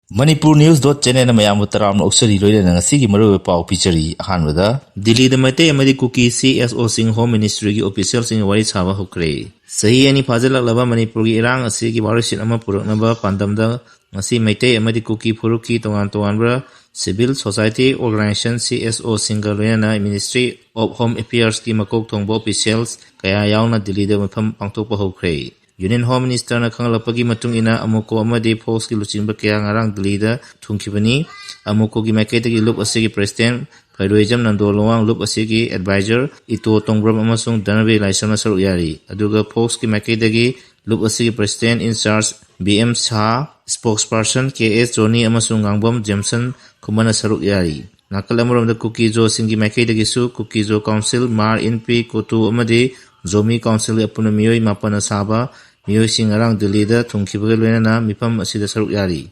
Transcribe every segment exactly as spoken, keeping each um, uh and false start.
Manipur News dot channel ꯃꯌꯥꯝꯕꯨ ꯇꯔꯥꯝꯅ ꯑꯣꯛꯆꯔꯤ, ꯂꯣꯏꯅꯅ ꯉꯁꯤꯒꯤ ꯃꯔꯨꯑꯣꯏꯕ ꯄꯥꯎ ꯄꯤꯖꯔꯤ꯫ ꯑꯍꯥꯟꯕꯗ, ꯗꯤꯜꯂꯤꯗ ꯃꯩꯇꯩ ꯑꯃꯗꯤ ꯀꯨꯀꯤ ꯁꯤ ꯑꯦꯁ ꯑꯣꯁꯤꯡ ꯍꯣꯝ ꯃꯤꯅꯤꯁꯇ꯭ꯔꯤꯒꯤ ꯑꯣꯐꯤꯁꯤꯌꯦꯜꯁꯤꯡꯒ ꯋꯥꯔꯤ ꯁꯥꯕ ꯍꯧꯈ꯭ꯔꯦ꯫ ꯆꯍꯤ ꯑꯅꯤ ꯐꯥꯖꯤꯜꯂꯛꯂꯕ ꯃꯅꯤꯄꯨꯔꯒꯤ ꯏꯔꯥꯡ ꯑꯁꯤꯒꯤ ꯋꯥꯔꯣꯏꯁꯤꯟ ꯑꯃ ꯄꯨꯔꯛꯅꯕ ꯄꯥꯟꯗꯝꯗ ꯉꯁꯤ ꯃꯩꯇꯩ ꯑꯃꯗꯤ ꯀꯨꯀꯤ ꯐꯨꯔꯨꯞꯀꯤ ꯇꯣꯉꯥꯟ ꯇꯣꯉꯥꯟꯕ civil society organisation C S ꯑꯣꯁꯤꯡꯒ ꯂꯣꯏꯅꯅ ꯃꯤꯅꯤꯁꯇ꯭ꯔꯤ ꯑꯣꯐ ꯍꯣꯝ ꯑꯦꯐꯤꯌꯔꯁꯀꯤ ꯃꯀꯣꯛ ꯊꯣꯡꯕ ꯑꯣꯐꯤꯁꯤꯌꯦꯜꯁ ꯀꯌꯥ ꯌꯥꯎꯅ ꯗꯤꯜꯂꯤꯗ ꯃꯤꯐꯝ ꯄꯥꯡꯊꯣꯛꯄ ꯍꯧꯈ꯭ꯔꯦ꯫ ꯌꯨꯅꯤꯌꯟ ꯍꯣꯝ ꯃꯤꯅꯤꯁꯇꯔꯅ ꯈꯪꯍꯜꯂꯛꯄꯒꯤ ꯃꯇꯨꯡ ꯏꯟꯅ, ꯑꯃꯨꯀꯣ ꯑꯃꯗꯤ ꯐꯣꯛꯁꯀꯤ ꯂꯨꯆꯤꯡꯕ ꯀꯌꯥ ꯉꯔꯥꯡ ꯗꯤꯜꯂꯤꯗ ꯊꯨꯡꯈꯤꯕꯅꯤ꯫ ꯑꯃꯨꯀꯣꯒꯤ ꯃꯥꯏꯀꯩꯗꯒꯤ ꯂꯨꯞ ꯑꯁꯤꯒꯤ ꯄ꯭ꯔꯦꯁꯤꯗꯦꯟꯠ ꯐꯩꯔꯣꯏꯖꯝ ꯅꯟꯗꯣ ꯂꯨꯋꯥꯡ, ꯂꯨꯞ ꯑꯁꯤꯒꯤ ꯑꯦꯗꯚꯥꯏꯖꯔ ꯏꯇꯣ ꯇꯣꯡꯕ꯭ꯔꯝ ꯑꯃꯁꯨꯡ ꯙꯅꯕꯤꯔ ꯂꯥꯏꯁ꯭ꯔꯝꯅ ꯁꯔꯨꯛ ꯌꯥꯔꯤ꯫ ꯑꯗꯨꯒ ꯐꯣꯛꯁꯀꯤ ꯃꯥꯏꯀꯩꯗꯒꯤ ꯂꯨꯞ ꯑꯁꯤꯒꯤ ꯄ꯭ꯔꯦꯁꯤꯗꯦꯟꯠ ꯏꯟ ꯆꯥꯔꯖ ꯕꯤ ꯑꯦꯝ ꯁꯥꯍ, ꯁ꯭ꯄꯣꯛꯁꯄꯔꯁꯟ ꯀꯦ ꯑꯦꯁ ꯖꯣꯅꯤ ꯑꯃꯁꯨꯡ ꯉꯥꯡꯕꯝ ꯖꯦꯝꯁꯟ ꯈꯨꯃꯟꯅ ꯁꯔꯨꯛ ꯌꯥꯔꯤ꯫ ꯅꯥꯀꯜ ꯑꯃꯔꯣꯝꯗ ꯀꯨꯀꯤ ꯖꯣꯁꯤꯡꯒꯤ ꯃꯥꯏꯀꯩꯗꯒꯤꯁꯨ ꯀꯨꯀꯤ ꯖꯣ ꯀꯥꯎꯟꯁꯤꯜ, ꯃꯥꯔ ꯏꯟ ꯄꯤ, ꯀꯣꯇꯨ ꯑꯃꯗꯤ ꯖꯣꯃꯤ ꯀꯥꯎꯟꯁꯤꯜꯒꯤ ꯑꯄꯨꯟꯕ ꯃꯤꯑꯣꯏ ꯃꯥꯄꯟꯅ ꯁꯥꯕ ꯃꯤꯑꯣꯏꯁꯤꯡ ꯉꯔꯥꯡ ꯗꯤꯜꯂꯤꯗ ꯊꯨꯡꯈꯤꯕꯒ ꯂꯣꯏꯅꯅ ꯃꯤꯐꯝ ꯑꯁꯤꯗ ꯁꯔꯨꯛ ꯌꯥꯔꯤ꯫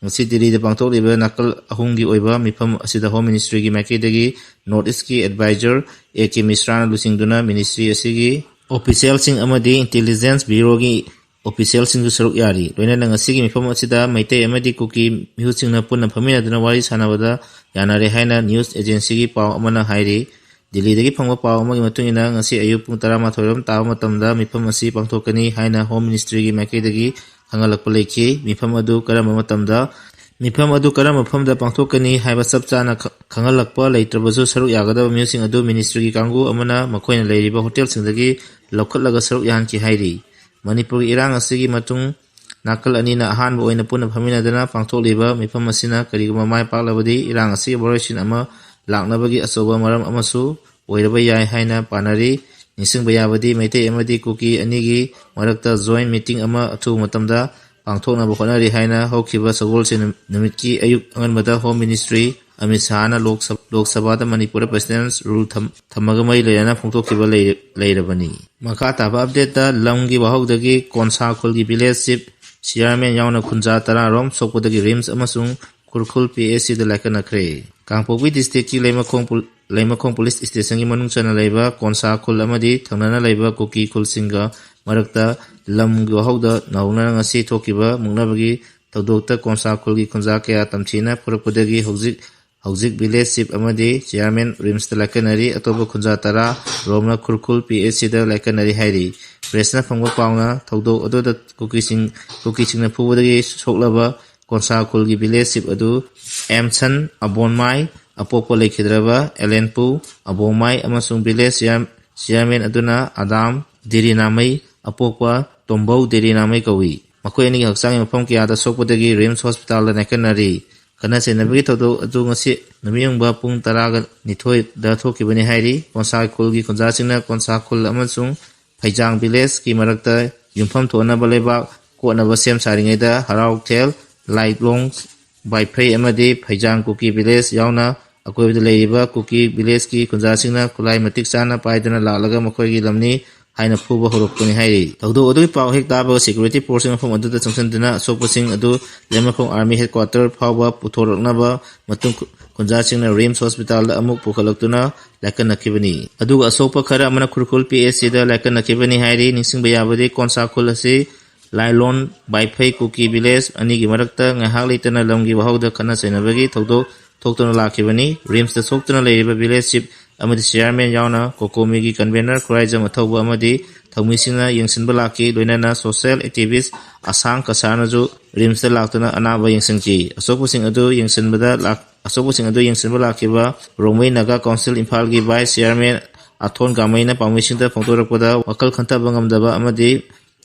ꯉꯁꯤ ꯗꯤꯜꯂꯤꯗ ꯄꯥꯡꯊꯣꯛꯂꯤꯕ ꯅꯥꯀꯜ ꯑꯍꯨꯝꯒꯤ ꯑꯣꯏꯕ ꯃꯤꯐꯝ ꯑꯁꯤꯗ ꯍꯣꯝ ꯃꯤꯅꯤꯁꯇ꯭ꯔꯤꯒꯤ ꯃꯥꯏꯀꯩꯗꯒꯤ ꯅꯣꯔꯠ ꯏꯁꯀꯤ ꯑꯦꯗꯚꯥꯏꯖꯔ ꯑꯦ ꯀꯦ ꯃꯤꯁ꯭ꯔꯥꯅ ꯂꯨꯆꯤꯡꯗꯨꯅ ꯃꯤꯅꯤꯁꯇ꯭ꯔꯤ ꯑꯁꯤꯒꯤ ꯑꯣꯐꯤꯁꯤꯌꯦꯜꯁꯤꯡ ꯑꯃꯗꯤ ꯏꯟꯇꯦꯂꯤꯖꯦꯟꯁ ꯕ꯭ꯌꯨꯔꯣꯒꯤ ꯑꯣꯐꯤꯁꯤꯌꯦꯜꯁꯤꯡꯁꯨ ꯁꯔꯨꯛ ꯌꯥꯔꯤ꯫ ꯂꯣꯏꯅꯅ ꯉꯁꯤꯒꯤ ꯃꯤꯐꯝ ꯑꯁꯤꯗ ꯃꯩꯇꯩ ꯑꯃꯗꯤ ꯀꯨꯀꯤ ꯃꯤꯍꯨꯠꯁꯤꯡꯅ ꯄꯨꯟꯅ ꯐꯝꯃꯤꯟꯅꯗꯨꯅ ꯋꯥꯔꯤ ꯁꯥꯟꯅꯕꯗ ꯌꯥꯅꯔꯦ ꯍꯥꯏꯅ ꯅ꯭ꯌꯨꯁ ꯑꯦꯖꯦꯟꯁꯤꯒꯤ ꯄꯥꯎ ꯑꯃꯅ ꯍꯥꯏꯔꯤ꯫ ꯗꯤꯜꯂꯤꯗꯒꯤ ꯐꯪꯕ ꯄꯥꯎ ꯑꯃꯒꯤ ꯃꯇꯨꯡ ꯏꯟꯅ, ꯉꯁꯤ ꯑꯌꯨꯛ ꯄꯨꯡ ꯇꯔꯥꯃꯥꯊꯣꯏ ꯔꯣꯝ ꯇꯥꯕ ꯃꯇꯝꯗ ꯃꯤꯐꯝ ꯑꯁꯤ ꯄꯥꯡꯊꯣꯛꯀꯅꯤ ꯍꯥꯏꯅ ꯍꯣꯝ ꯃꯤꯅꯤꯁꯇ꯭ꯔꯤꯒꯤ ꯃꯥꯏꯀꯩꯗꯒꯤ ꯈꯪꯍꯜꯂꯛꯄ ꯂꯩꯈꯤ꯫ ꯃꯤꯐꯝ ꯑꯗꯨ ꯀꯔꯝꯕ ꯃꯇꯝꯗ, ꯃꯤꯐꯝ ꯑꯗꯨ ꯀꯔꯝꯕ ꯃꯐꯝꯗ ꯄꯥꯡꯊꯣꯛꯀꯅꯤ ꯍꯥꯏꯕ ꯆꯞ ꯆꯥꯅ ꯈ-, ꯈꯪꯍꯜꯂꯛꯄ ꯂꯩꯇ꯭ꯔꯕꯁꯨ, ꯁꯔꯨꯛ ꯌꯥꯒꯗꯕ ꯃꯤꯑꯣꯏꯁꯤꯡ ꯑꯗꯨ ꯃꯤꯅꯤꯁꯇ꯭ꯔꯤꯒꯤ ꯀꯥꯡꯕꯨ ꯑꯃꯅ ꯃꯈꯣꯏꯅ ꯂꯩꯔꯤꯕ ꯍꯣꯇꯦꯜꯁꯤꯡꯗꯒꯤ ꯂꯧꯈꯠꯂꯒ ꯁꯔꯨꯛ ꯌꯥꯍꯟꯈꯤ ꯍꯥꯏꯔꯤ꯫ ꯃꯅꯤꯄꯨꯔꯒꯤ ꯏꯔꯥꯡ ꯑꯁꯤꯒꯤ ꯃꯇꯨꯡ ꯅꯥꯀꯜ ꯑꯅꯤꯅ ꯑꯍꯥꯟꯕ ꯑꯣꯏꯅ ꯄꯨꯟꯅ ꯐꯝꯃꯤꯟꯅꯗꯨꯅ ꯄꯥꯡꯊꯣꯛꯂꯤꯕ ꯃꯤꯐꯝ ꯑꯁꯤꯅ ꯀꯔꯤꯒꯨꯝꯕ ꯃꯥꯏ ꯄꯥꯛꯂꯕꯗꯤ ꯏꯔꯥꯡ ꯑꯁꯤꯒꯤ ꯋꯥꯔꯣꯏꯁꯤꯟ ꯑꯃ ꯂꯥꯛꯅꯕꯒꯤ ꯑꯆꯧꯕ ꯃꯔꯝ ꯑꯃꯁꯨ ꯑꯣꯏꯔꯕ ꯌꯥꯏ ꯍꯥꯏꯅ ꯄꯥꯅꯔꯤ꯫ ꯅꯤꯡꯁꯤꯡꯕ ꯌꯥꯕꯗꯤ, ꯃꯩꯇꯩ ꯑꯃꯗꯤ ꯀꯨꯀꯤ ꯑꯅꯤꯒꯤ ꯃꯔꯛꯇ ꯖꯣꯏꯟꯠ ꯃꯤꯇꯤꯡ ꯑꯃ ꯑꯊꯨꯕ ꯃꯇꯝꯗ ꯄꯥꯡꯊꯣꯛꯅꯕ ꯍꯣꯠꯅꯔꯤ ꯍꯥꯏꯅ ꯍꯧꯈꯤꯕ ꯁꯒꯣꯜꯁꯦꯟ ꯅꯨ-, ꯅꯨꯃꯤꯠꯀꯤ ꯑꯌꯨꯛ ꯑꯉꯟꯕꯗ ꯍꯣꯝ ꯃꯤꯅꯤꯁꯇ꯭ꯔꯤ ꯑꯃꯤꯠ ꯁꯥꯍꯅ ꯂꯣꯛ ꯁ-, ꯂꯣꯛ ꯁꯚꯥꯗ ꯃꯅꯤꯄꯨꯔꯗ ꯄ꯭ꯔꯦꯁꯤꯗꯦꯟꯠ ꯔꯨꯜ ꯊꯝ-, ꯊꯝꯃꯒ ꯃꯔꯤ ꯂꯩꯅꯅ ꯐꯣꯡꯗꯣꯛꯈꯤꯕ ꯂꯩ-, ꯂꯩꯔꯕꯅꯤ꯫ ꯃꯈꯥ ꯇꯥꯕ ꯑꯞꯗꯦꯠꯇ, ꯂꯝꯒꯤ ꯋꯥꯍꯧꯗꯒꯤ ꯀꯣꯟꯁꯥ ꯈꯨꯜꯒꯤ ꯚꯤꯂꯦꯖ ꯆꯤꯐ, ꯆꯤꯌꯥꯔꯃꯦꯟ ꯌꯥꯎꯅ ꯈꯨꯟꯖꯥ ꯇꯔꯥ ꯔꯣꯝ ꯁꯣꯛꯄꯗꯒꯤ ꯔꯤꯝꯁ ꯑꯃꯁꯨꯡ ꯈꯨꯔꯈꯨꯜ ꯄꯤ ꯑꯩꯆ ꯁꯤꯗ ꯂꯥꯏꯀꯠꯅꯈ꯭ꯔꯦ꯫ ꯀꯥꯡꯄꯣꯛꯄꯤ ꯗꯤꯁꯇ꯭ꯔꯤꯛꯀꯤ ꯂꯩꯃꯈꯣꯡ ꯄꯨ-, ꯂꯩꯃꯈꯣꯡ ꯄꯨꯂꯤꯁ ꯁ꯭ꯇꯦꯁꯟꯒꯤ ꯃꯅꯨꯡ ꯆꯟꯅ ꯂꯩꯕ ꯀꯣꯟꯁꯥ ꯈꯨꯜ ꯑꯃꯗꯤ ꯊꯪꯅꯅ ꯂꯩꯕ ꯀꯨꯀꯤ ꯈꯨꯜꯁꯤꯡꯒ ꯃꯔꯛꯇ ꯂꯝꯒꯤ ꯋꯥꯍꯧꯗ ꯅꯧꯅ ꯉꯁꯤ ꯊꯣꯛꯈꯤꯕ ꯃꯨꯛꯅꯕꯒꯤ ꯊꯧꯗꯣꯛꯇ ꯀꯣꯟꯁꯥ ꯈꯨꯜꯒꯤ ꯈꯨꯟꯖꯥ ꯀꯌꯥ ꯇꯝꯊꯤꯅ ꯐꯨꯔꯛꯄꯗꯒꯤ ꯍꯧꯖꯤꯛ ꯍꯧꯖꯤꯛ ꯚꯤꯂꯦꯖ ꯆꯤꯐ ꯑꯃꯗꯤ ꯆꯤꯌꯥꯔꯃꯦꯟ ꯔꯤꯝꯁꯇ ꯂꯥꯏꯀꯠꯅꯔꯤ꯫ ꯑꯇꯣꯞꯄ ꯈꯨꯟꯖꯥ ꯇꯔꯥ ꯔꯣꯝꯅ ꯈꯨꯔꯈꯨꯜ ꯄꯤ ꯑꯩꯆ ꯁꯤꯗ ꯂꯥꯏꯀꯠꯅꯔꯤ ꯍꯥꯏꯔꯤ꯫ ꯄ꯭ꯔꯦꯁꯅ ꯐꯪꯕ ꯄꯥꯎꯅ ꯊꯧꯗꯣꯛ ꯑꯗꯨꯗ ꯀꯨꯀꯤꯁꯤꯡ ꯀꯨꯀꯤꯁꯤꯡꯅ ꯐꯨꯕꯗꯒꯤ ꯁꯣꯛꯂꯕ ꯀꯣꯟꯁꯥ ꯈꯨꯜꯒꯤ ꯚꯤꯂꯦꯖ ꯆꯤꯐ ꯑꯗꯨ ꯑꯦꯝꯁꯟ ꯑꯕꯣꯟꯃꯥꯏ ꯑꯄꯣꯛꯄ ꯂꯩꯈꯤꯗ꯭ꯔꯕ ꯑꯦꯂꯦꯟꯄꯨ ꯑꯕꯣꯡꯃꯥꯏ ꯑꯃꯁꯨꯡ ꯚꯤꯂꯦꯖ ꯆꯤꯌꯥꯔ- ꯆꯤꯌꯥꯔꯃꯦꯟ ꯑꯗꯨꯅ ꯑꯗꯥꯝ ꯗꯦꯔꯤꯅꯥꯃꯩ ꯑꯄꯣꯛꯄ ꯇꯣꯝꯕꯧ ꯗꯦꯔꯤꯅꯥꯃꯩ ꯀꯧꯏ꯫ ꯃꯈꯣꯏ ꯑꯅꯤꯒꯤ ꯍꯛꯆꯥꯡꯒꯤ ꯃꯐꯝ ꯀꯌꯥꯗ ꯁꯣꯛꯄꯗꯒꯤ ꯔꯤꯝꯁ ꯍꯣꯁꯄꯤꯇꯥꯜꯗ ꯅꯥꯏꯈꯠꯅꯔꯤ꯫ ꯈꯠꯅ ꯆꯩꯅꯕꯒꯤ ꯊꯧꯗꯣꯛ ꯑꯗꯨ ꯉꯁꯤ ꯅꯨꯃꯤꯠ ꯌꯨꯡꯕ ꯄꯨꯡ ꯇꯔꯥꯒ ꯅꯤꯊꯣꯏꯗ ꯊꯣꯛꯈꯤꯕꯅꯤ ꯍꯥꯏꯔꯤ꯫ ꯀꯣꯟꯁꯥ ꯈꯨꯜꯒꯤ ꯈꯨꯟꯖꯥꯁꯤꯡꯅ ꯀꯣꯟꯁꯥ ꯈꯨꯜ ꯑꯃꯁꯨꯡ ꯐꯩꯖꯥꯡ ꯚꯤꯂꯦꯖꯀꯤ ꯃꯔꯛꯇ ꯌꯨꯝꯐꯝ ꯊꯣꯛꯅꯕ ꯂꯩꯕꯥꯛ ꯀꯣꯠꯅꯕ ꯁꯦꯝ ꯁꯥꯔꯤꯉꯩꯗ ꯍꯔꯥꯎꯊꯦꯜ, ꯂꯥꯏꯠꯂꯣꯡ, ꯕꯥꯏꯐꯩ ꯑꯃꯗꯤ ꯐꯩꯖꯥꯡ ꯀꯨꯀꯤ ꯚꯤꯂꯦꯖ ꯌꯥꯎꯅ ꯑꯀꯣꯏꯕꯗ ꯂꯩꯔꯤꯕ ꯀꯨꯀꯤ ꯚꯤꯂꯦꯖꯀꯤ ꯈꯨꯟꯖꯥꯁꯤꯡꯅ ꯈꯨꯠꯂꯥꯏ ꯃꯇꯤꯛ ꯆꯥꯅ ꯄꯥꯏꯗꯨꯅ ꯂꯥꯛꯂꯒ ꯃꯈꯣꯏꯒꯤ ꯂꯝꯅꯤ ꯍꯥꯏꯅ ꯐꯨꯕ ꯍꯧꯔꯛꯄꯅꯤ ꯍꯥꯏꯔꯤ꯫ ꯊꯧꯗꯣꯛ ꯑꯗꯨꯒꯤ ꯄꯥꯎ ꯍꯦꯛ ꯇꯥꯕꯒ ꯁꯦꯀ꯭ꯌꯨꯔꯤꯇꯤ ꯐꯣꯔꯁꯁꯤꯡ ꯃꯐꯝ ꯑꯗꯨꯗ ꯆꯪꯁꯤꯟꯗꯨꯅ ꯑꯁꯣꯛꯄꯁꯤꯡ ꯑꯗꯨ ꯂꯩꯃꯈꯣꯡ ꯑꯥꯔꯃꯤ ꯍꯦꯗꯀ꯭ꯋꯥꯇꯔ ꯐꯥꯎꯕ ꯄꯨꯊꯣꯔꯛꯅꯕ ꯃꯇꯨꯡ ꯈꯨꯟꯖꯥꯁꯤꯡꯅ ꯔꯤꯝꯁ ꯍꯣꯁꯄꯤꯇꯥꯜꯗ ꯑꯃꯨꯛ ꯄꯨꯈꯠꯂꯛꯇꯨꯅ ꯂꯥꯏꯀꯠꯅꯈꯤꯕꯅꯤ꯫ ꯑꯗꯨꯒ ꯑꯁꯣꯛꯄ ꯈꯔ ꯑꯃꯅ ꯈꯨꯔꯈꯨꯜ ꯄꯤ ꯑꯩꯆ ꯁꯤꯗ ꯂꯥꯏꯀꯠꯅꯈꯤꯕꯅꯤ ꯍꯥꯏꯔꯤ꯫ ꯅꯤꯡꯁꯤꯡꯕ ꯌꯥꯕꯗꯤ ꯀꯣꯟꯁꯥ ꯈꯨꯜ ꯑꯁꯤ ꯂꯥꯏꯂꯣꯟ, ꯕꯥꯏꯐꯩ, ꯀꯨꯀꯤ ꯚꯤꯂꯦꯖ ꯑꯅꯤꯒꯤ ꯃꯔꯛꯇ ꯉꯥꯏꯍꯥꯛ ꯂꯩꯇꯅ ꯂꯝꯒꯤ ꯋꯥꯍꯧꯗ ꯈꯠꯅ ꯆꯩꯅꯕꯒꯤ ꯊꯧꯗꯣꯛ ꯊꯣꯛꯇꯨꯅ ꯂꯥꯛꯈꯤꯕꯅꯤ꯫ ꯔꯤꯝꯁꯇ ꯁꯣꯛꯇꯨꯅ ꯂꯩꯔꯤꯕ ꯚꯤꯂꯦꯖ ꯆꯤꯐ ꯑꯃꯗꯤ ꯆꯤꯌꯥꯔꯃꯦꯟ ꯌꯥꯎꯅ ꯀꯣꯀꯣꯃꯤꯒꯤ ꯀꯟꯚꯦꯅꯔ ꯈꯨꯔꯥꯏꯖꯝ ꯑꯊꯧꯕ ꯑꯃꯗꯤ ꯊꯧꯃꯤꯁꯤꯡꯅ ꯌꯦꯡꯁꯤꯟꯕ ꯂꯥꯛꯈꯤ꯫ ꯂꯣꯏꯅꯅ ꯁꯣꯁꯤꯌꯦꯜ ꯑꯦꯛꯇꯤꯚꯤꯁ ꯑꯁꯥꯡ ꯀꯁꯥꯔꯅꯁꯨ ꯔꯤꯝꯁꯇ ꯂꯥꯛꯇꯨꯅ ꯑꯅꯥꯕ ꯌꯦꯡꯁꯤꯟꯈꯤ꯫ ꯑꯁꯣꯛꯄꯁꯤꯡ ꯑꯗꯨ ꯌꯦꯡꯁꯤꯟꯕꯗ ꯂꯥꯛ-, ꯑꯁꯣꯛꯄꯁꯤꯡ ꯑꯗꯨ ꯌꯦꯡꯁꯤꯟꯕ ꯂꯥꯛꯈꯤꯕ ꯔꯣꯡꯃꯩ ꯅꯥꯒꯥ ꯀꯥꯎꯟꯁꯤꯜ ꯏꯝꯐꯥꯜꯒꯤ ꯚꯥꯏꯁ ꯆꯤꯌꯥꯔꯃꯦꯟ ꯑꯊꯣꯟ ꯒꯥꯃꯩꯅ ꯄꯥꯎꯃꯤꯁꯤꯡꯗ ꯐꯣꯡꯗꯣꯔꯛꯄꯗ ꯋꯥꯈꯜ ꯈꯟꯊꯕ ꯉꯝꯗꯕ ꯑꯃꯗꯤ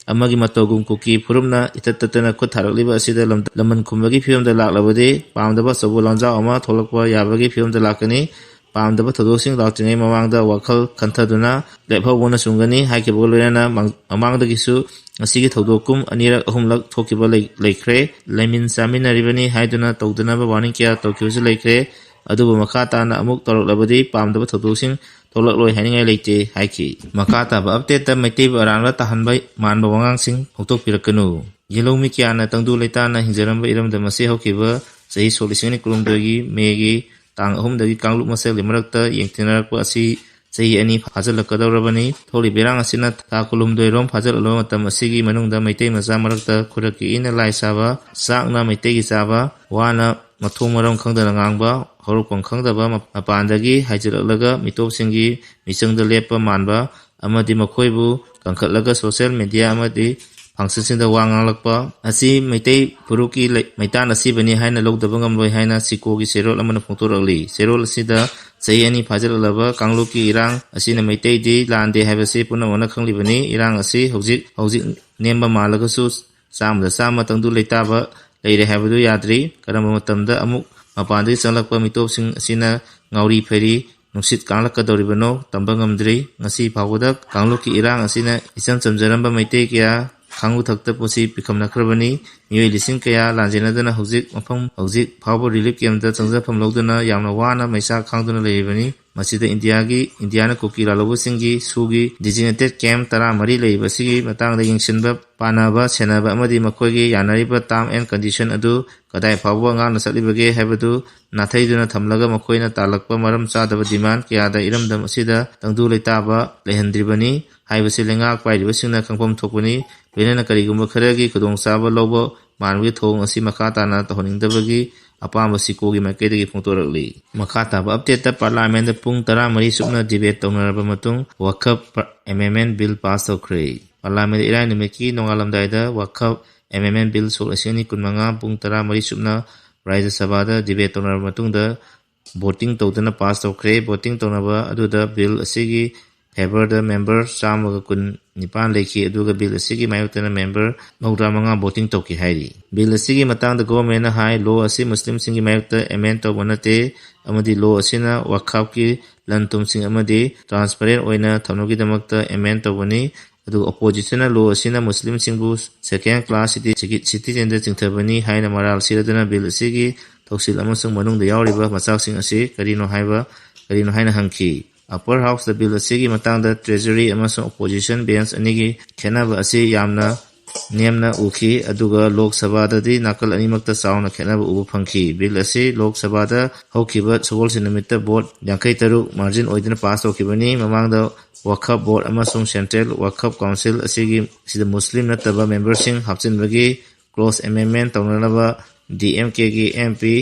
ꯑꯃꯒꯤ ꯃꯇꯧꯒꯨꯝ ꯀꯨꯀꯤ ꯐꯨꯔꯨꯞꯅ ꯏꯇꯠ ꯇꯠꯇꯅ ꯈꯨꯠ ꯊꯥꯔꯛꯂꯤꯕ ꯑꯁꯤꯗ ꯂꯝ-, ꯂꯃꯟ ꯈꯨꯝꯕꯒꯤ ꯐꯤꯕꯝꯗ ꯂꯥꯛꯂꯕꯗꯤ ꯄꯥꯝꯗꯕ ꯑꯆꯧꯕ ꯂꯥꯟꯖꯥꯎ ꯑꯃ ꯊꯣꯛꯂꯛꯄ ꯌꯥꯕꯒꯤ ꯐꯤꯕꯝꯗ ꯂꯥꯛꯀꯅꯤ꯫ ꯄꯥꯝꯗꯕ ꯊꯧꯗꯣꯛꯁꯤꯡ ꯂꯥꯛꯇ꯭ꯔꯤꯉꯩ ꯃꯃꯥꯡꯗ ꯋꯥꯈꯜ ꯈꯟꯊꯗꯨꯅ ꯂꯦꯞꯍꯧꯕꯅ ꯆꯨꯝꯒꯅꯤ ꯍꯥꯏꯈꯤꯕꯒ ꯂꯣꯏꯅꯅ ꯃꯥꯡ-, ꯃꯃꯥꯡꯗꯒꯤꯁꯨ ꯉꯁꯤꯒꯤ ꯊꯧꯗꯣꯛ ꯀꯨꯝ ꯑꯅꯤꯔꯛ ꯑꯍꯨꯝꯂꯛ ꯊꯣꯛꯈꯤꯕ ꯂꯩ-, ꯂꯩꯈ꯭ꯔꯦ꯫ ꯂꯩꯃꯤꯟ ꯆꯥꯃꯤꯟꯅꯔꯤꯕꯅꯤ ꯍꯥꯏꯗꯨꯅ ꯇꯧꯗꯅꯕ ꯋꯥꯔꯅꯤꯡ ꯀꯌꯥ ꯇꯧꯈꯤꯕꯁꯨ ꯂꯩꯈ꯭ꯔꯦ꯫ ꯑꯗꯨꯕꯨ ꯃꯈꯥ ꯇꯥꯅ ꯑꯃꯨꯛ ꯇꯧꯔꯛꯂꯕꯗꯤ ꯄꯥꯝꯗꯕ ꯊꯧꯗꯣꯛꯁꯤꯡ ꯊꯣꯛꯂꯛꯂꯣꯏ ꯍꯥꯏꯅꯤꯡꯉꯥꯏ ꯂꯩꯇꯦ ꯍꯥꯏꯈꯤ꯫ ꯃꯈꯥ ꯇꯥꯕ ꯑꯞꯗꯦꯠꯇ ꯃꯩꯇꯩꯕꯨ ꯑꯔꯥꯟꯕ ꯇꯥꯍꯟꯕ ꯃꯥꯟꯕ ꯋꯥꯉꯥꯡꯁꯤꯡ ꯐꯣꯡꯗꯣꯛꯄꯤꯔꯛꯀꯅꯨ꯫ ꯌꯦꯜꯍꯧꯃꯤ ꯀꯌꯥꯅ ꯇꯪꯗꯨ ꯂꯩꯇꯥꯅ ꯍꯤꯡꯖꯔꯝꯕ ꯏꯔꯝꯗꯝ ꯑꯁꯤ ꯍꯧꯈꯤꯕ ꯆꯍꯤ ꯁꯣꯛ ꯂꯤꯁꯤꯡ ꯑꯅꯤ ꯀꯨꯟꯍꯨꯝꯗꯣꯏꯒꯤ ꯃꯦꯒꯤ ꯇꯥꯡ ꯑꯍꯨꯝꯗꯒꯤ ꯀꯥꯡꯂꯨꯞ ꯃꯁꯦꯜꯒꯤ ꯃꯔꯛꯇ ꯌꯦꯡꯊꯤꯅꯔꯛꯄ ꯑꯁꯤ ꯆꯍꯤ ꯑꯅꯤ ꯐꯥꯖꯤꯜꯂꯛꯀꯗꯧꯔꯕꯅꯤ꯫ ꯊꯣꯛꯂꯤꯕ ꯏꯔꯥꯡ ꯑꯁꯤꯅ ꯊꯥ ꯀꯨꯟꯍꯨꯝꯗꯣꯏ ꯔꯣꯝ ꯐꯥꯖꯤꯜꯂꯛꯂꯕ ꯃꯇꯝ ꯑꯁꯤꯒꯤ ꯃꯅꯨꯡꯗ ꯃꯩꯇꯩ ꯃꯆꯥ ꯃꯔꯛꯇ ꯈꯨꯗꯛꯀꯤ ꯏꯅ ꯂꯥꯏ ꯁꯥꯕ, ꯆꯥꯛꯅ ꯃꯩꯇꯩꯒꯤ ꯆꯥꯕ, ꯋꯥꯅ ꯃꯊꯣꯡ ꯃꯔꯝ ꯈꯪꯗꯅ ꯉꯥꯡꯕ, ꯍꯧꯔꯛꯐꯝ ꯈꯪꯗꯕ ꯃꯄꯥꯟꯗꯒꯤ ꯍꯥꯏꯖꯤꯜꯂꯛꯂꯒ ꯃꯤꯇꯣꯞꯁꯤꯡꯒꯤ ꯃꯤꯆꯪꯗ ꯂꯦꯞꯄ ꯃꯥꯟꯕ ꯑꯃꯗꯤ ꯃꯈꯣꯏꯕꯨ ꯀꯟꯈꯠꯂꯒ ꯁꯣꯁꯤꯌꯦꯜ ꯃꯦꯗꯤꯌꯥ ꯑꯃꯗꯤ ꯐꯪꯁꯟꯁꯤꯡꯗ ꯋꯥ ꯉꯥꯡꯂꯛꯄ ꯑꯁꯤ ꯃꯩꯇꯩ ꯐꯨꯔꯨꯞꯀꯤ ꯂꯩ-, ꯃꯩꯇꯥꯟ ꯑꯁꯤꯕꯅꯤ ꯍꯥꯏꯅ ꯂꯧꯗꯕ ꯉꯝꯂꯣꯏ ꯍꯥꯏꯅ ꯁꯤꯀꯣꯒꯤ ꯆꯦꯔꯣꯜ ꯑꯃꯅ ꯐꯣꯡꯗꯣꯔꯛꯂꯤ꯫ ꯆꯦꯔꯣꯜ ꯑꯁꯤꯗ ꯆꯍꯤ ꯑꯅꯤ ꯐꯥꯖꯤꯜꯂꯛꯂꯕ ꯀꯥꯡꯂꯨꯞꯀꯤ ꯏꯔꯥꯡ ꯑꯁꯤꯅ ꯃꯩꯇꯩꯗꯤ ꯂꯥꯟꯗꯦ ꯍꯥꯏꯕꯁꯤ ꯄꯨꯝꯅꯃꯛꯅ ꯈꯪꯂꯤꯕꯅꯤ꯫ ꯏꯔꯥꯡ ꯑꯁꯤ ꯍꯧꯖꯤꯛ ꯍꯧꯖꯤꯛ ꯅꯦꯝꯕ ꯃꯥꯜꯂꯒꯁꯨ ꯆꯥꯝꯃꯗ ꯆꯥꯝꯃ ꯇꯪꯗꯨ ꯂꯩꯇꯥꯕ ꯂꯩꯔꯦ ꯍꯥꯏꯕꯗꯨ ꯌꯥꯗ꯭ꯔꯤ꯫ ꯀꯔꯝꯕ ꯃꯇꯝꯗ ꯑꯃꯨꯛ ꯃꯄꯥꯟꯗꯒꯤ ꯆꯪꯂꯛꯄ ꯃꯤꯇꯣꯞꯁꯤꯡ ꯑꯁꯤꯅ ꯉꯥꯎꯔꯤ ꯐꯩꯔꯤ ꯅꯨꯡꯁꯤꯠ ꯀꯥꯡꯂꯛꯀꯗꯧꯔꯤꯕꯅꯣ ꯇꯝꯕ ꯉꯝꯗ꯭ꯔꯤ꯫ ꯉꯁꯤ ꯐꯥꯎꯕꯗ ꯀꯥꯡꯂꯨꯞꯀꯤ ꯏꯔꯥꯡ ꯑꯁꯤꯅ ꯏꯆꯝ ꯆꯝꯖꯔꯝꯕ ꯃꯩꯇꯩ ꯀꯌꯥ ꯈꯥꯡꯕ ꯊꯛꯇ ꯄꯨꯟꯁꯤ ꯄꯤꯈꯝꯅꯈ꯭ꯔꯕꯅꯤ꯫ ꯃꯤꯑꯣꯏ ꯂꯤꯁꯤꯡ ꯀꯌꯥ ꯂꯥꯟꯖꯦꯟꯅꯗꯨꯅ ꯍꯧꯖꯤꯛ ꯃꯐꯝ, ꯍꯧꯖꯤꯛ ꯐꯥꯎꯕ ꯔꯤꯂꯤꯐ ꯀꯦꯝꯞꯇ ꯆꯪꯖꯐꯝ ꯂꯧꯗꯨꯅ ꯌꯥꯝꯅ ꯋꯥꯅ ꯃꯩꯁꯥ ꯈꯥꯡꯗꯨꯅ ꯂꯩꯔꯤꯕꯅꯤ꯫ ꯃꯁꯤꯗ ꯏꯟꯗꯤꯌꯥꯒꯤ, ꯏꯟꯗꯤꯌꯥꯅ ꯀꯨꯀꯤ ꯂꯥꯜꯍꯧꯕꯁꯤꯡꯒꯤ ꯁꯨꯒꯤ designated camp ꯇꯔꯥꯃꯔꯤ ꯂꯩꯔꯤꯕ ꯑꯁꯤꯒꯤ ꯃꯇꯥꯡꯗ ꯌꯦꯡꯁꯤꯟꯕ, ꯄꯥꯟꯅꯕ, ꯁꯦꯟꯅꯕ ꯑꯃꯗꯤ ꯃꯈꯣꯏꯒꯤ ꯌꯥꯅꯔꯤꯕ term and condition ꯑꯗꯨ ꯀꯗꯥꯏ ꯐꯥꯎꯕ ꯉꯥꯛꯅ ꯆꯠꯂꯤꯕꯒꯦ ꯍꯥꯏꯕꯗꯨ ꯅꯥꯊꯩꯗꯨꯅ ꯊꯝꯂꯒ ꯃꯈꯣꯏꯅ ꯇꯥꯜꯂꯛꯄ ꯃꯔꯝ ꯆꯥꯗꯕ demand ꯀꯌꯥꯗ ꯏꯔꯝꯗꯝ ꯑꯁꯤꯗ ꯇꯪꯗꯨ ꯂꯩꯇꯥꯕ ꯂꯩꯍꯟꯗ꯭ꯔꯤꯕꯅꯤ ꯍꯥꯏꯕꯁꯤ ꯂꯩꯉꯥꯛ ꯄꯥꯏꯔꯤꯕꯁꯤꯡꯅ ꯈꯪꯐꯝ ꯊꯣꯛꯄꯅꯤ꯫ ꯂꯣꯏꯅꯅ ꯀꯔꯤꯒꯨꯝꯕ ꯈꯔꯒꯤ ꯈꯨꯗꯣꯡꯆꯥꯕ ꯂꯧꯕ ꯃꯥꯟꯕꯒꯤ ꯊꯧꯑꯣꯡ ꯑꯁꯤ ꯃꯈꯥ ꯇꯥꯅ ꯇꯧꯍꯟꯅꯤꯡꯗꯕꯒꯤ ꯑꯄꯥꯝꯕ ꯁꯤꯀꯣꯒꯤ ꯃꯥꯏꯀꯩꯗꯒꯤ ꯐꯣꯡꯗꯣꯔꯛꯂꯤ꯫ ꯃꯈꯥ ꯇꯥꯕ ꯑꯞꯗꯦꯠꯇ ꯄꯥꯔꯂꯥꯃꯦꯟꯗ ꯄꯨꯡ ꯇꯔꯥꯃꯔꯤ ꯆꯨꯞꯅ debate ꯇꯧꯅꯔꯕ ꯃꯇꯨꯡ ꯋꯥꯀꯐ amendment bill pass ꯇꯧꯈ꯭ꯔꯦ꯫ ꯄꯥꯔꯂꯥꯃꯦꯟꯗ ꯏꯔꯥꯏ ꯅꯨꯃꯤꯠꯀꯤ ꯅꯣꯡꯉꯥꯜꯂꯝꯗꯥꯏꯗ ꯋꯥꯀꯐ amendment bill ꯁꯣꯛ ꯂꯤꯁꯤꯡ ꯑꯅꯤ ꯀꯨꯟꯃꯉꯥ ꯄꯨꯡ ꯇꯔꯥꯃꯔꯤ ꯆꯨꯞꯅ ꯔꯥꯖ꯭ꯌ ꯁꯚꯥꯗ debate ꯇꯧꯅꯔꯕ ꯃꯇꯨꯡꯗ voting ꯇꯧꯗꯨꯅ pass ꯇꯧꯈ꯭ꯔꯦ꯫ Voting ꯇꯧꯅꯕ ꯑꯗꯨꯗ bill ꯑꯁꯤꯒꯤ favourꯗ member ꯆꯥꯝꯃꯒ ꯀꯨꯟ ꯅꯤꯄꯥꯟ ꯂꯩꯈꯤ, ꯑꯗꯨꯒ bill ꯑꯁꯤꯒꯤ ꯃꯥꯌꯣꯛꯇꯅ member ꯃꯧꯗ꯭ꯔꯥ ꯃꯉꯥ voting ꯇꯧꯈꯤ ꯍꯥꯏꯔꯤ꯫ Bill ꯑꯁꯤꯒꯤ ꯃꯇꯥꯡꯗ governmentꯅ ꯍꯥꯏ, law ꯑꯁꯤ ꯃꯨꯁꯂꯤꯝꯁꯤꯡꯒꯤ ꯃꯥꯌꯣꯛꯇ amend ꯇꯧꯕ ꯅꯠꯇꯦ ꯑꯃꯗꯤ law ꯑꯁꯤꯅ ꯋꯥꯀꯐꯀꯤ ꯂꯟ ꯊꯨꯝꯁꯤꯡ ꯑꯃꯗꯤ transparent ꯑꯣꯏꯅ ꯊꯝꯅꯕꯒꯤꯗꯃꯛꯇ amend ꯇꯧꯕꯅꯤ꯫ ꯑꯗꯨꯒ oppositionꯅ law ꯑꯁꯤꯅ ꯃꯨꯁꯂꯤꯝꯁꯤꯡꯕꯨ second class citi-, citi-, citizenꯗ ꯆꯤꯡꯊꯕꯅꯤ ꯍꯥꯏꯅ ꯃꯔꯥꯜ ꯁꯤꯔꯗꯨꯅ bill ꯑꯁꯤꯒꯤ ꯊꯧꯁꯤꯜ ꯑꯃꯁꯨꯡ ꯃꯅꯨꯡꯗ ꯌꯥꯎꯔꯤꯕ ꯃꯆꯥꯛꯁꯤꯡ ꯑꯁꯤ ꯀꯔꯤꯅꯣ ꯍꯥꯏꯕ, ꯀꯔꯤꯅꯣ ꯍꯥꯏꯅ ꯍꯪꯈꯤ꯫ Upper Houseꯇ bill ꯑꯁꯤꯒꯤ ꯃꯇꯥꯡꯗ Treasury ꯑꯃꯁꯨꯡ opposition bench ꯑꯅꯤꯒꯤ ꯈꯦꯠꯅꯕ ꯑꯁꯤ ꯌꯥꯝꯅ ꯅꯦꯝꯅ ꯎꯈꯤ, ꯑꯗꯨꯒ ꯂꯣꯛ ꯁꯚꯥꯗꯗꯤ ꯅꯥꯀꯜ ꯑꯅꯤꯃꯛꯇ ꯆꯥꯎꯅ ꯈꯦꯠꯅꯕ ꯎꯕ ꯐꯪꯈꯤ꯫ ꯕꯤꯜ ꯑꯁꯤ ꯂꯣꯛ ꯁꯚꯥꯗ ꯍꯧꯈꯤꯕ ꯁꯒꯣꯜꯁꯦꯟ ꯅꯨꯃꯤꯠꯇ ꯚꯣꯠ ꯌꯥꯡꯈꯩ ꯇꯔꯨꯛ ꯃꯥꯔꯖꯤꯟ ꯑꯣꯏꯗꯨꯅ ꯄꯥꯁ ꯇꯧꯈꯤꯕꯅꯤ꯫ ꯃꯃꯥꯡꯗ ꯋꯥꯈꯞ ꯕꯣꯔꯗ ꯑꯃꯁꯨꯡ ꯁꯦꯟꯇ꯭ꯔꯦꯜ ꯋꯥꯈꯞ ꯀꯥꯎꯟꯁꯤꯜ ꯑꯁꯤꯒꯤ, ꯁꯤꯗ ꯃꯨꯁꯂꯤꯝ ꯅꯠꯇꯕ ꯃꯦꯝꯕꯔꯁꯤꯡ ꯍꯥꯞꯆꯤꯟꯕꯒꯤ ꯀ꯭ꯂꯣꯖ ꯑꯦꯃꯦꯟꯃꯦꯟ ꯇꯧꯅꯅꯕ ꯗꯤ ꯑꯦꯝ ꯀꯦꯒꯤ ꯑꯦꯝ ꯄꯤ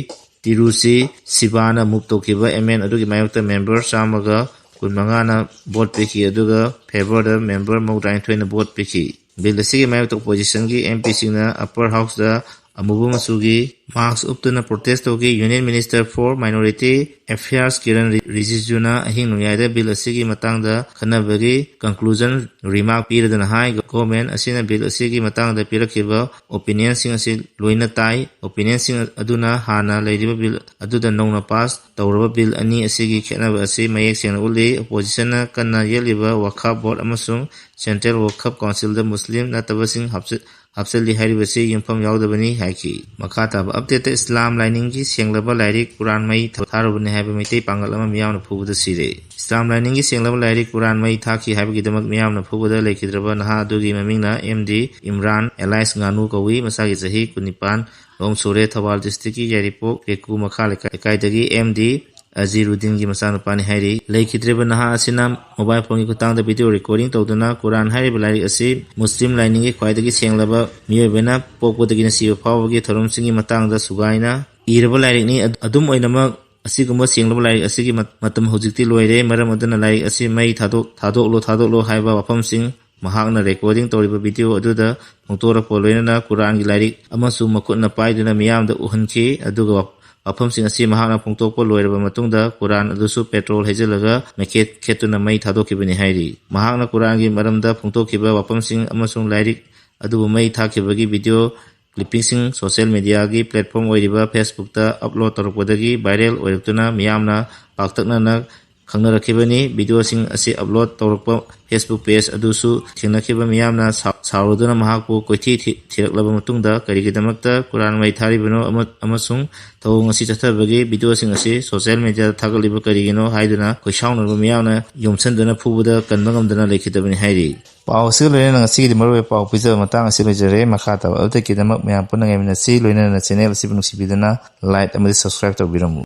ꯇꯤꯔꯨꯆꯤ ꯁꯤꯕꯥꯅ ꯃꯨꯚ ꯇꯧꯈꯤꯕ ꯑꯦꯃꯦꯟ ꯑꯗꯨꯒꯤ ꯃꯥꯌꯣꯛꯇ ꯃꯦꯝꯕꯔ ꯆꯥꯝꯃꯒ ꯀꯨꯟꯃꯉꯥꯅ ꯚꯣꯠ ꯄꯤꯈꯤ, ꯑꯗꯨꯒ ꯐꯦꯚꯔꯗ ꯃꯦꯝꯕꯔ ꯃꯧꯗ꯭ꯔꯥꯅꯤꯊꯣꯏꯅ ꯚꯣꯠ ꯄꯤꯈꯤ꯫ ꯕꯤꯜ ꯑꯁꯤꯒꯤ ꯃꯥꯌꯣꯛꯇ ꯑꯣꯄꯣꯖꯤꯁꯟꯒꯤ ꯑꯦꯝ ꯄꯤꯁꯤꯡꯅ ꯑꯞꯄꯔ ꯍꯥꯎꯁꯇ ꯑꯃꯨꯕ ꯃꯆꯨꯒꯤ ꯃꯥꯁꯛ ꯎꯞꯇꯨꯅ ꯄ꯭ꯔꯣꯇꯦꯁ ꯇꯧꯈꯤ꯫ Union minister for minority affairs Kiren ꯔꯤ-, ꯔꯤꯖꯤꯖꯨꯅ ꯑꯍꯤꯡ ꯅꯣꯡꯌꯥꯏꯗ ꯕꯤꯜ ꯑꯁꯤꯒꯤ ꯃꯇꯥꯡꯗ ꯈꯟꯅꯕꯒꯤ ꯀꯟꯀ꯭ꯂꯨꯖꯟ ꯔꯤꯃꯥꯔꯛ ꯄꯤꯔꯗꯨꯅ ꯍꯥꯏ, ꯒꯣꯚꯔꯟꯃꯦꯟꯠ ꯑꯁꯤꯅ ꯕꯤꯜ ꯑꯁꯤꯒꯤ ꯃꯇꯥꯡꯗ ꯄꯤꯔꯛꯈꯤꯕ ꯑꯣꯄꯤꯅꯤꯌꯟꯁꯤꯡ ꯑꯁꯤ ꯂꯣꯏꯅ ꯇꯥꯏ꯫ ꯑꯣꯄꯤꯅꯤꯌꯟꯁꯤꯡ ꯑꯗꯨꯅ ꯍꯥꯟꯅ ꯂꯩꯔꯤꯕ ꯕꯤꯜ ꯑꯗꯨꯗ ꯅꯧꯅ ꯄꯥꯁ ꯇꯧꯔꯕ ꯕꯤꯜ ꯑꯅꯤ ꯑꯁꯤꯒꯤ ꯈꯦꯠꯅꯕ ꯑꯁꯤ ꯃꯌꯦꯛ ꯁꯦꯡꯅ ꯎꯠꯂꯤ꯫ ꯑꯣꯄꯣꯖꯤꯁꯟꯅ ꯀꯟꯅ ꯌꯦꯠꯂꯤꯕ ꯋꯥꯈꯥꯞ ꯕꯣꯔꯗ ꯑꯃꯁꯨꯡ ꯁꯦꯟꯇ꯭ꯔꯦꯜ ꯋꯥꯈꯥꯞ ꯀꯥꯎꯟꯁꯤꯜꯗ ꯃꯨꯁꯂꯤꯝ ꯅꯠꯇꯕꯁꯤꯡ ꯍꯥꯞꯆ-, ꯍꯥꯞꯆꯤꯜꯂꯤ ꯍꯥꯏꯔꯤꯕꯁꯤ ꯌꯨꯝꯐꯝ ꯌꯥꯎꯗꯕꯅꯤ ꯍꯥꯏꯈꯤ꯫ ꯃꯈꯥ ꯇꯥꯕ ꯑꯞꯗꯦꯠꯇ ꯏꯁꯂꯥꯝ ꯂꯥꯏꯅꯤꯡꯒꯤ ꯁꯦꯡꯂꯕ ꯂꯥꯏꯔꯤꯛ ꯀꯨꯔꯥꯟ ꯃꯩ ꯊꯥꯔꯨꯕꯅꯤ ꯍꯥꯏꯕ ꯃꯩꯇꯩ ꯄꯥꯡꯒꯜ ꯑꯃ ꯃꯤꯌꯥꯝꯅ ꯐꯨꯕꯗ ꯁꯤꯔꯦ꯫ ꯏꯁꯂꯥꯝ ꯂꯥꯏꯅꯤꯡꯒꯤ ꯁꯦꯡꯂꯕ ꯂꯥꯏꯔꯤꯛ ꯀꯨꯔꯥꯟ ꯃꯩ ꯊꯥꯈꯤ ꯍꯥꯏꯕꯒꯤꯗꯃꯛ ꯃꯤꯌꯥꯝꯅ ꯐꯨꯕꯗ ꯂꯩꯈꯤꯗ꯭ꯔꯕ ꯅꯍꯥ ꯑꯗꯨꯒꯤ ꯃꯃꯤꯡꯅ ꯑꯦꯝ ꯗꯤ ꯏꯝꯔꯥꯟ ꯑꯦꯂꯥꯏꯁ ꯉꯥꯅꯨ ꯀꯧꯏ꯫ ꯃꯁꯥꯒꯤ ꯆꯍꯤ ꯀꯨꯟꯅꯤꯄꯥꯟ ꯂꯣꯝ ꯁꯨꯔꯦ꯫ ꯊꯧꯕꯥꯜ ꯗꯤꯁꯇ꯭ꯔꯤꯛꯀꯤ ꯌꯥꯏꯔꯤꯄꯣꯛ ꯀꯦꯀꯨ ꯃꯈꯥ ꯂꯩꯀꯥꯏ-, ꯂꯩꯀꯥꯏꯗꯒꯤ ꯑꯦꯝ ꯗꯤ ꯑꯖꯤꯔꯨꯗꯤꯟꯒꯤ ꯃꯆꯥꯅꯨꯄꯥꯅꯤ ꯍꯥꯏꯔꯤ꯫ ꯂꯩꯈꯤꯗ꯭ꯔꯤꯕ ꯅꯍꯥ ꯑꯁꯤꯅ ꯃꯣꯕꯥꯏꯜ ꯐꯣꯟꯒꯤ ꯈꯨꯠꯊꯥꯡꯗ ꯚꯤꯗꯤꯑꯣ ꯔꯦꯀꯣꯔꯗꯤꯡ ꯇꯧꯗꯨꯅ ꯀꯨꯔꯥꯟ ꯍꯥꯏꯔꯤꯕ ꯂꯥꯏꯔꯤꯛ ꯑꯁꯤ ꯃꯨꯁꯂꯤꯝ ꯂꯥꯏꯅꯤꯡꯒꯤ ꯈ꯭ꯋꯥꯏꯗꯒꯤ ꯁꯦꯡꯂꯕ ꯃꯤꯑꯣꯏꯕꯅ ꯄꯣꯛꯄꯗꯒꯤꯅ ꯁꯤꯕ ꯐꯥꯎꯕꯒꯤ ꯊꯧꯔꯝꯁꯤꯡꯒꯤ ꯃꯇꯥꯡꯗ ꯁꯨꯒꯥꯏꯅ ꯏꯔꯕ ꯂꯥꯏꯔꯤꯛꯅꯤ꯫ ꯑꯗ-, ꯑꯗꯨꯝ ꯑꯣꯏꯅꯃꯛ, ꯑꯁꯤꯒꯨꯝꯕ ꯁꯦꯡꯂꯕ ꯂꯥꯏꯔꯤꯛ ꯑꯁꯤꯒꯤ ꯃꯠ-, ꯃꯇꯝ ꯍꯧꯖꯤꯛꯇꯤ ꯂꯣꯏꯔꯦ꯫ ꯃꯔꯝ ꯑꯗꯨꯅ ꯂꯥꯏꯔꯤꯛ ꯑꯁꯤ ꯃꯩ ꯊꯥꯗꯣꯛ-, ꯊꯥꯗꯣꯛꯂꯣ, ꯊꯥꯗꯣꯛꯂꯣ ꯍꯥꯏꯕ ꯋꯥꯐꯝꯁꯤꯡ ꯃꯍꯥꯛꯅ ꯔꯦꯀꯣꯔꯗꯤꯡ ꯇꯧꯔꯤꯕ ꯚꯤꯗꯤꯑꯣ ꯑꯗꯨꯗ ꯐꯣꯡꯗꯣꯔꯛꯄ ꯂꯣꯏꯅꯅ ꯀꯨꯔꯥꯟꯒꯤ ꯂꯥꯏꯔꯤꯛ ꯑꯃꯁꯨ ꯃꯈꯨꯠꯅ ꯄꯥꯏꯗꯨꯅ ꯃꯤꯌꯥꯝꯗ ꯎꯍꯟꯈꯤ꯫ ꯑꯗꯨꯒ ꯋꯥ-, ꯋꯥꯐꯝꯁꯤꯡ ꯑꯁꯤ ꯃꯍꯥꯛꯅ ꯐꯣꯡꯗꯣꯛꯄ ꯂꯣꯏꯔꯕ ꯃꯇꯨꯡꯗ ꯀꯨꯔꯥꯟ ꯑꯗꯨꯁꯨ ꯄꯦꯇ꯭ꯔꯣꯜ ꯍꯩꯖꯤꯜꯂꯒ ꯃꯩꯈꯦꯠ ꯈꯦꯠꯇꯨꯅ ꯃꯩ ꯊꯥꯗꯣꯛꯈꯤꯕꯅꯤ ꯍꯥꯏꯔꯤ꯫ ꯃꯍꯥꯛꯅ ꯀꯨꯔꯥꯟꯒꯤ ꯃꯔꯝꯗ ꯐꯣꯡꯗꯣꯛꯈꯤꯕ ꯋꯥꯐꯝꯁꯤꯡ ꯑꯃꯁꯨꯡ ꯂꯥꯏꯔꯤꯛ ꯑꯗꯨꯕꯨ ꯃꯩ ꯊꯥꯈꯤꯕꯒꯤ ꯚꯤꯗꯤꯑꯣ ꯀ꯭ꯂꯤꯞꯄꯤꯡꯁꯤꯡ ꯁꯣꯁꯤꯌꯦꯜ ꯃꯤꯗꯤꯌꯥꯒꯤ ꯄ꯭ꯂꯦꯠꯐꯣꯔꯝ ꯑꯣꯏꯔꯤꯕ Facebookꯇ ꯑꯞꯂꯣꯗ ꯇꯧꯔꯛꯄꯗꯒꯤ ꯚꯥꯏꯔꯦꯜ ꯑꯣꯏꯔꯛꯇꯨꯅ ꯃꯤꯌꯥꯝꯅ ꯄꯥꯛꯇꯛꯅꯅ ꯈꯪꯅꯔꯛꯈꯤꯕꯅꯤ꯫ ꯚꯤꯗꯤꯑꯣꯁꯤꯡ ꯑꯁꯤ ꯑꯞꯂꯣꯗ ꯇꯧꯔꯛꯄ Facebook ꯄꯦꯖ ꯑꯗꯨꯁꯨ ꯊꯦꯡꯅꯈꯤꯕ ꯃꯤꯌꯥꯝꯅ ꯁꯥ-, ꯁꯥꯎꯔꯗꯨꯅ ꯃꯍꯥꯛꯄꯨ ꯀꯣꯏꯊꯤ ꯊꯤ-, ꯊꯤꯔꯛꯂꯕ ꯃꯇꯨꯡꯗ ꯀꯔꯤꯒꯤꯗꯃꯛꯇ ꯀꯨꯔꯥꯟ ꯃꯩ ꯊꯥꯔꯤꯕꯅꯣ ꯑꯃ-, ꯑꯃꯁꯨꯡ ꯊꯧꯑꯣꯡ ꯑꯁꯤ ꯆꯠꯊꯕꯒꯤ ꯚꯤꯗꯤꯑꯣꯁꯤꯡ ꯑꯁꯤ ꯁꯣꯁꯤꯌꯦꯜ ꯃꯤꯗꯤꯌꯥꯗ ꯊꯥꯒꯠꯂꯤꯕ ꯀꯔꯤꯒꯤꯅꯣ ꯍꯥꯏꯗꯨꯅ ꯈꯣꯏꯁꯥꯎꯅꯔꯕ ꯃꯤꯌꯥꯝꯅ ꯌꯣꯝꯁꯤꯟꯗꯨꯅ ꯐꯨꯕꯗ ꯀꯟꯕ ꯉꯝꯗꯅ ꯂꯩꯈꯤꯗꯕꯅꯤ ꯍꯥꯏꯔꯤ꯫ ꯄꯥꯎ ꯑꯁꯤꯒ ꯂꯣꯏꯅꯅ ꯉꯁꯤꯒꯤꯗꯤ ꯃꯔꯨꯑꯣꯏꯕ ꯄꯥꯎ ꯄꯤꯖꯕ ꯃꯇꯥꯡ ꯑꯁꯤ ꯂꯣꯏꯖꯔꯦ꯫ ꯃꯈꯥ ꯇꯥꯕ ꯑꯞꯗꯦꯠꯀꯤꯗꯃꯛ ꯃꯌꯥꯝ ꯄꯨꯟꯅ ꯉꯥꯏꯃꯤꯟꯅꯁꯤ꯫ ꯂꯣꯏꯅꯅ ꯆꯦꯅꯦꯜ ꯑꯁꯤꯕꯨ ꯅꯨꯡꯁꯤꯕꯤꯗꯨꯅ ꯂꯥꯏꯛ ꯑꯃꯗꯤ ꯁꯕꯁꯀ꯭ꯔꯥꯏꯕ ꯇꯧꯕꯤꯔꯝꯃꯨ꯫